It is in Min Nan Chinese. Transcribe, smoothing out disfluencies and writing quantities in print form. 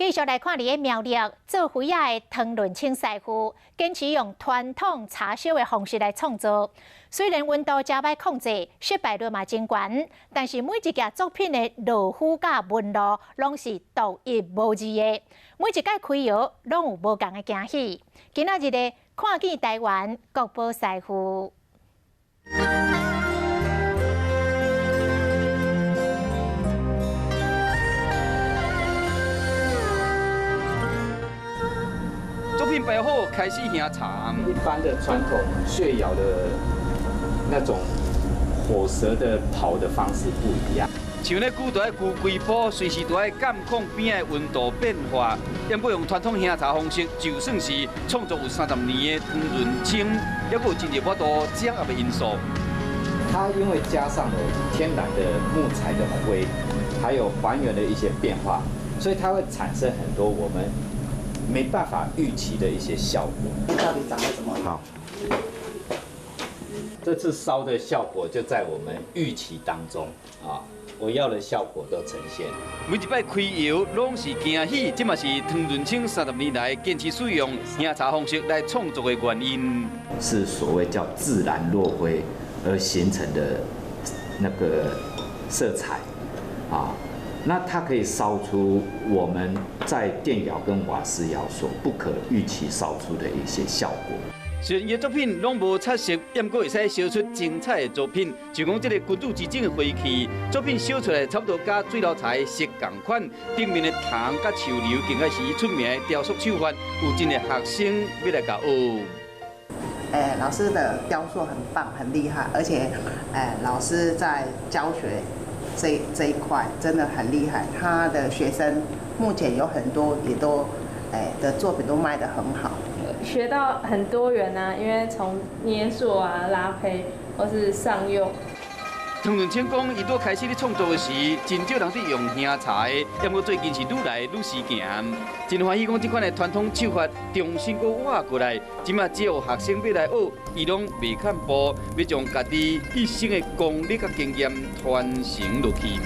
繼續來看佇咧苗栗做花仔的湯潤清師傅，堅持用傳統柴燒的方式來創作。雖然溫度誠䆀控制，失敗率嘛真懸，但是每一件作品的落灰佮紋路，攏是獨一無二的。每一擺開窯，攏有無仝的驚喜。今仔日的看見台灣國寶師傅。作品擺好，開始燃柴。一般的傳統穴窯的那種火舌的刨的方式不一樣。像咧古代龜龜煲，隨時都愛監控邊仔溫度變化。毋過用傳統燃柴方式，就算是創作有30年的湯潤清，猶閣有真濟無法度掌握的因素。它因為加上了天然的木材的灰，還有還原的一些變化，所以它會產生很多我們沒辦法預期的一些效果。到底長得怎麼樣？好，這次燒的效果就在我們預期當中啊，我要的效果都呈現。每一擺開窯攏是驚喜，這嘛是湯潤清30年來堅持使用燃柴方式來創作的原因。是所謂叫自然落灰而形成的那個色彩啊。那它可以燒出我們在電窯跟瓦斯窯所不可預期燒出的一些效果。雖然伊的作品攏無彩色，毋過會使燒出精彩的作品。就講這個君子之爭的火氣，作品燒出來差不多佮水流柴色仝款。頂面的藤佮樹瘤，更加是伊出名的雕塑手法，有真濟學生欲來共學。老師的雕塑很棒，很厲害，而且，老師在教學這一塊真的很厲害，他的學生目前有很多也都，的作品都賣得很好。學到很多元啊，因為從捏塑啊、拉胚或是上釉。湯潤清講，伊拄開始咧創作的時，真少人佇用燃柴，毋過最近是愈來愈時行。真歡喜講，這款的傳統手法重新閣活過來，這馬只要學生欲來學，伊攏袂卻步，欲將家己一生的功力佮經驗傳承落去。